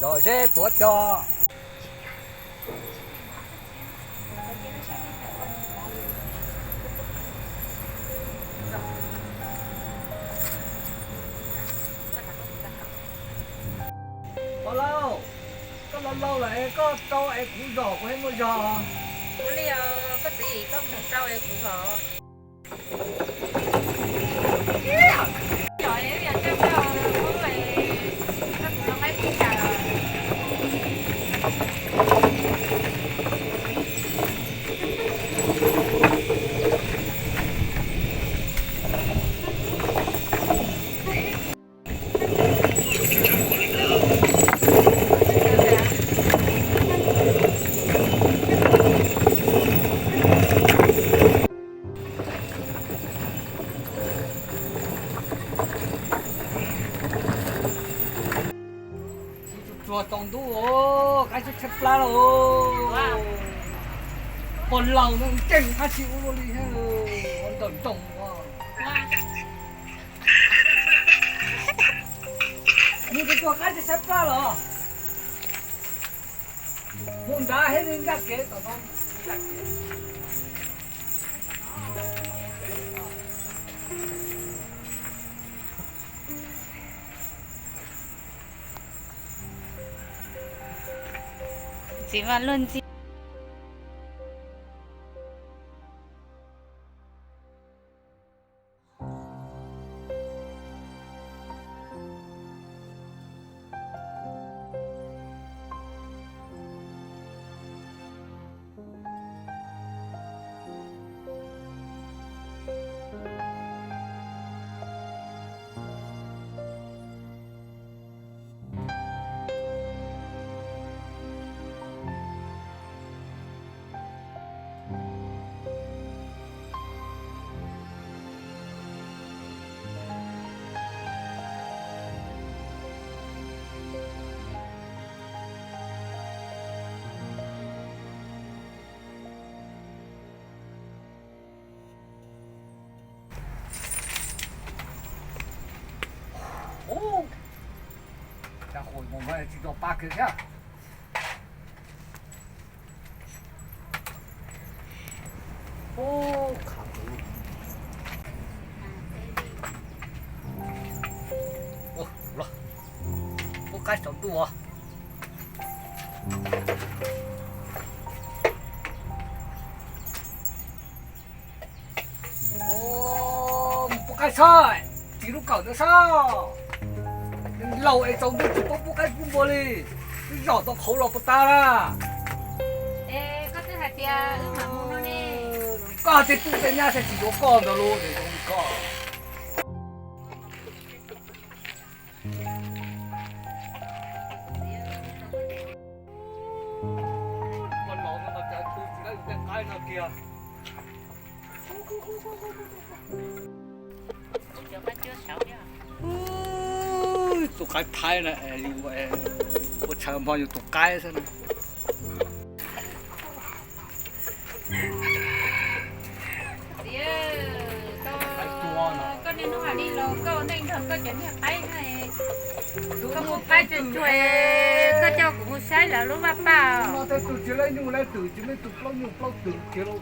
Cov zeb tuav cog. Pog laus, koj laus laus lawm es koj rau es kuv zom kuv thiaj muaj zog. Ua li os, koj txiv, koj mus rau es kuv zom. Tsuag tsaus ntuj, qaib tshaib tshaib plab los. Pog laus no nkeeg dab tsi ua luaj li thiab, ua ntaus ntoos. Nws tsuag tsuag qaib tshaib tshaib plab los. Mus nrad thiab li ncaj kev tom no. Txiv mas luag ntxhi. Ub, cas qhuas mus mas tsis tau pa kiag thiab. Ub, khav heev. Ub, los, ub, qaib tsaus ntuj os. Ub, mus pub qaib saib, txiv lub kawm ntawd saib. Laus es tsaus ntuj tsis paub pub qaib pub npua li, twb zom tau qhauv los puas tas lawm. Koj hais tias wb mam mus no ne. Koj tej tub tej nyab saib tsis yuav koj ntag lauj, es zoo li koj. Pog laus no mas cas tu tsis laib tej qaib no kiag. Tus qaib thaib na, yus ua tshaw hmo yus tus qaib xwb na. Txiv, koj niaj hnub hais li los koj ua neej nrog koj cov niag qaib na. Koj muaj qaib tsuag tsuag, koj coj kuv mus saib lawv lub vaj paj os. Tej tug tsis laib nyuj laib twm, tsis muaj ib tug plaub nyuj plaub twm kiag lauj.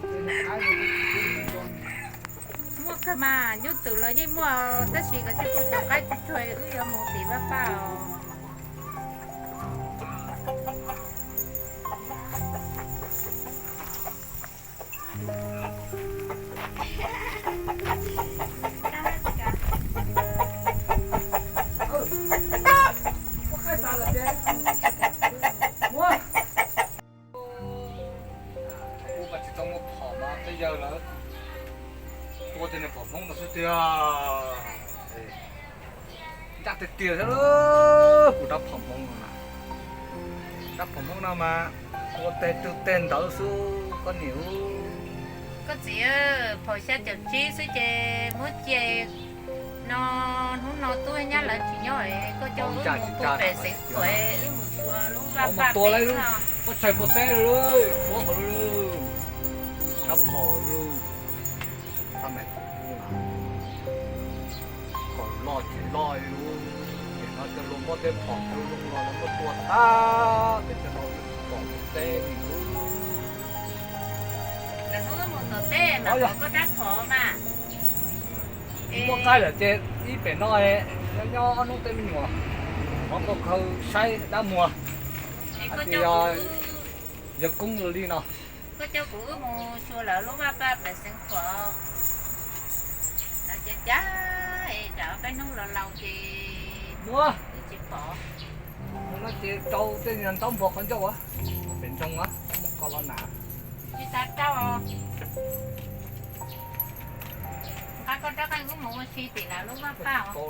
Muaj kawg mas, nyuj twm los yeej muaj, tab sis koj coj kuv cov qaib tsuag tsuag wb yuav mus tim vaj paj os. Ub, mas tsis tau muaj phom mas tej yawg lawv tua tej niag phom Hmoob no xwb tiag. Ncaj tiag tiag thiab, kuv rab phom Hmoob no na. Rab phom Hmoob no mas tua tej twg tej ntawd xwb koj niam. Koj txiv, phom xya caum tsib xwb ces muab cia no, hnub no tub nyab lawv tsis nyob, koj coj wb mus pem xeev khuam, wb mus xyuas lub vaj paj pem no. Ua tshais ua teb lawm, ua hauv lawm, rab phom lawm, xa me tus lub na, phom loj tsis loj li, Cov hluas muaj tej phom cua zoo los lawv muab tua tag, peb cov no pom teb li lub. Lawv hnub mus tom teb mas koj rab phom mas. Muaj qaib lawm ces ib pem no nyob nyob ob hnub tej me nyuam, hov koj khaws saib dab muag. Hais tias yawg koob los li no. Koj coj kuv wb mus xyuas lawv lub vaj paj pem Xeev Khuam. Lawv cav cav es tsam peb hnub los laus ces muab tsis pom. Mus no ces rau tej niag ntaub npog qhov ncauj pem nroog, muab ko los na. Tsis tas rau. Nqa koj rab qeej wb mus ua si tim lawv lub vaj paj os.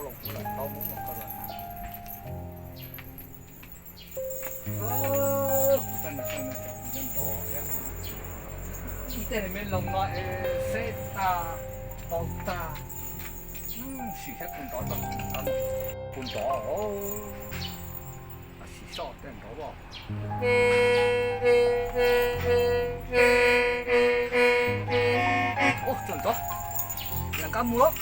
Ib teg me loos no es xeb tag, pau tag. Sim saib puas nrov, puas nrov. Sim soj tej nrov os. Ub, txawm nrov. Lam nqa mus lawm.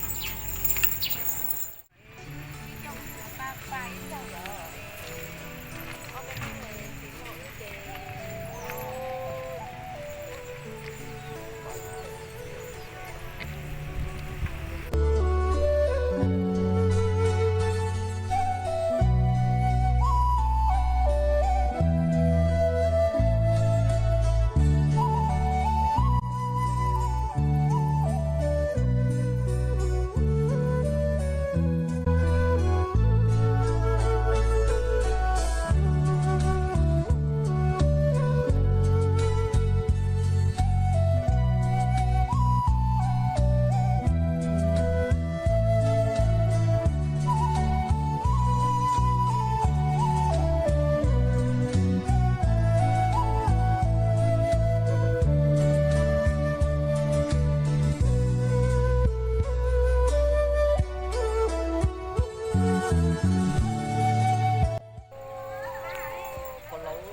Koj laus,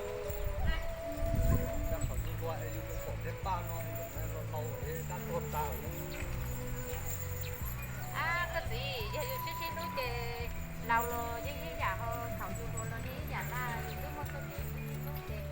cov thaum yus hluas es yus mus pom tej paj no, laus laus es dab tuag tag lawm. Koj txiv, yog yus sib sib hlub ces laus los yeej ib yam, ho thaum yus hluas los yeej ib yam na, yus twb muaj txoj kev sib hlub ces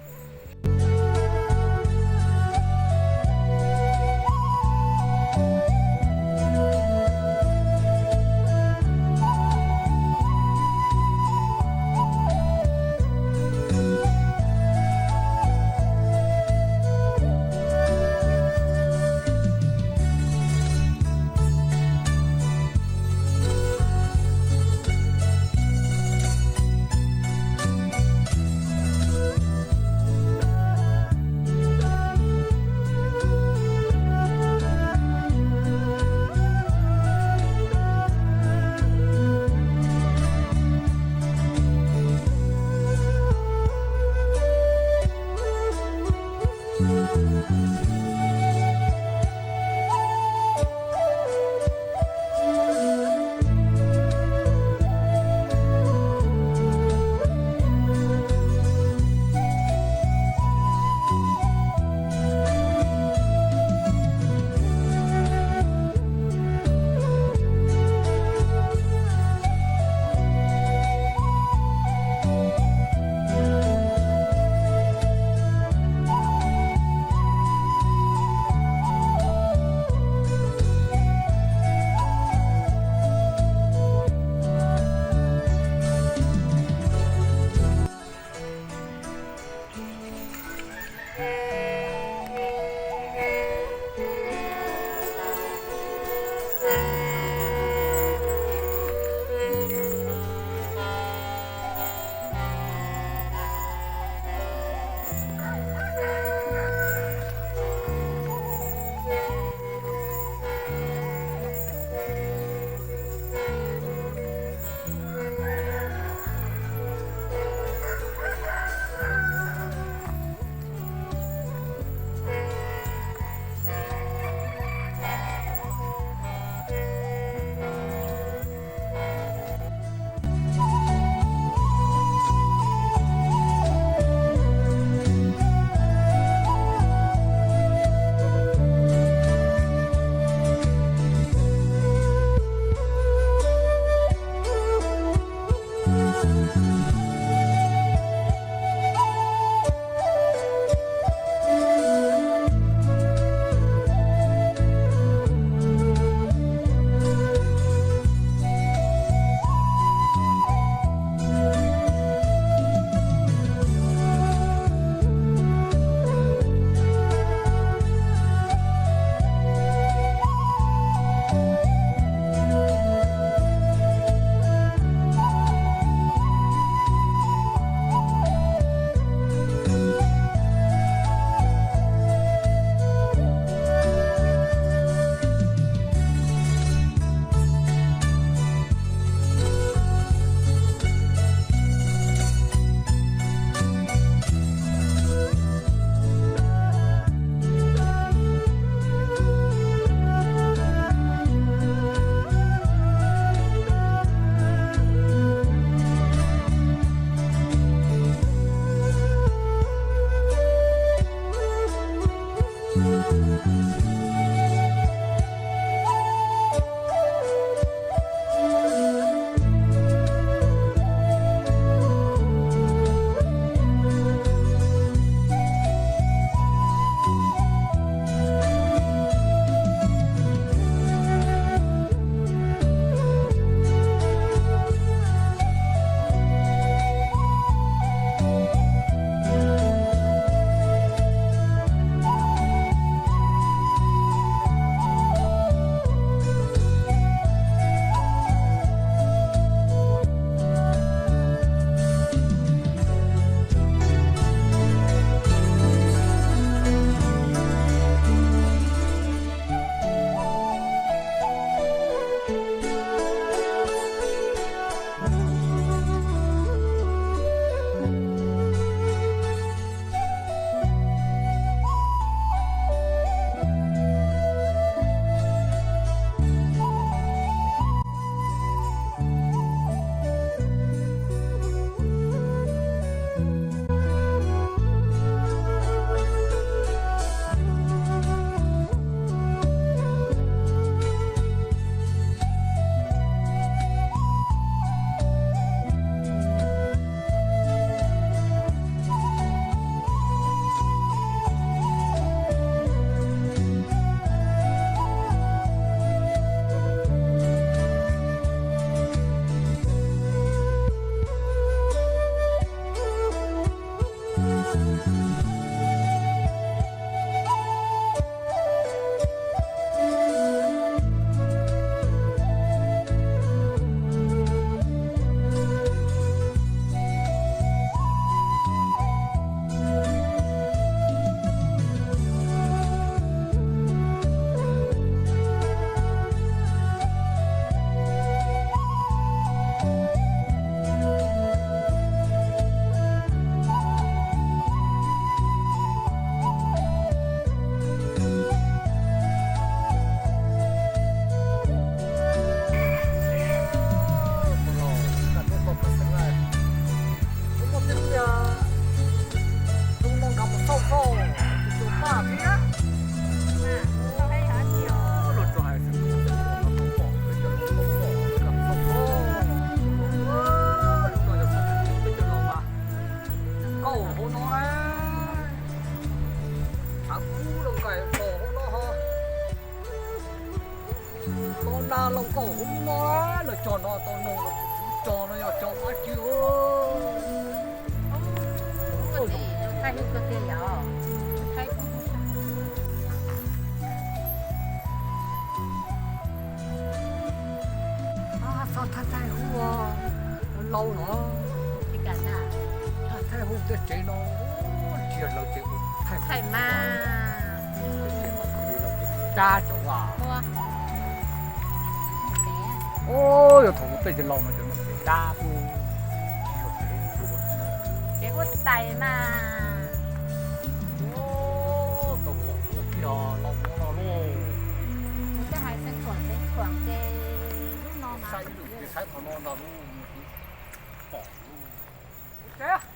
Los nag los nkauj hauv no, los cog no tau noog los kuv cog no yog cog dab tsi. Txhob thaij thaij hu lau no, thaij thaij hu tej tsev no, tsis yog lawv tsev, thaij mas. Dab cov as. Yog thaum ub tej cov laus no cov no ces dab xwb, tsis yog tsev. Tsev huab tais mas. Tau pom ua kiag los ua no lauj. Kuv twb hais xeev khuam xeev khuam ces lub no mas. Saib ib lwm ces saib qhov no ntag lauj, pom lauj.